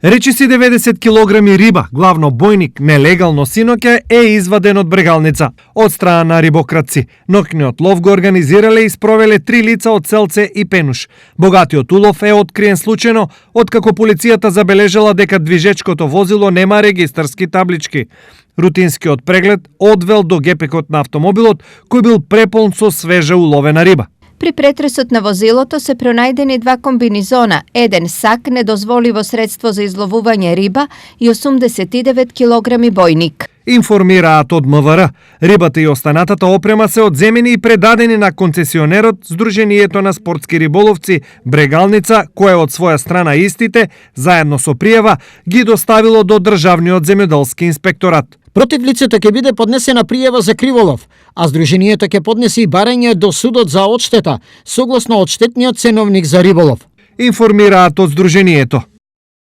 Речиси 90 килограми риба, главно бојник, нелегално синоќа е изваден од брегалница. Од страна на рибократци, ноќниот лов го организирале и спровеле 3 лица од Селце и Пенуш. Богатиот улов е откриен случајно, откако полицијата забележала дека движечкото возило нема регистарски таблички. Рутинскиот преглед одвел до гепекот на автомобилот, кој бил преполн со свежа уловена риба. При претресот на возилото се пронајдени 2 комбинизона, еден сак, недозволиво средство за изловување риба и 89 килограми бојник. Информираат од МВР. Рибата и останатата опрема се одземени и предадени на концесионерот Сдруженијето на спортски риболовци Брегалница, кое од своја страна истите, заедно со пријава, ги доставило до Државниот земјоделски инспекторат. Против лицето ќе биде поднесена пријава за криволов, а Сдруженијето ќе поднесе и барање до судот за одштета, согласно одштетниот ценовник за риболов. Информираат од Сдруженијето.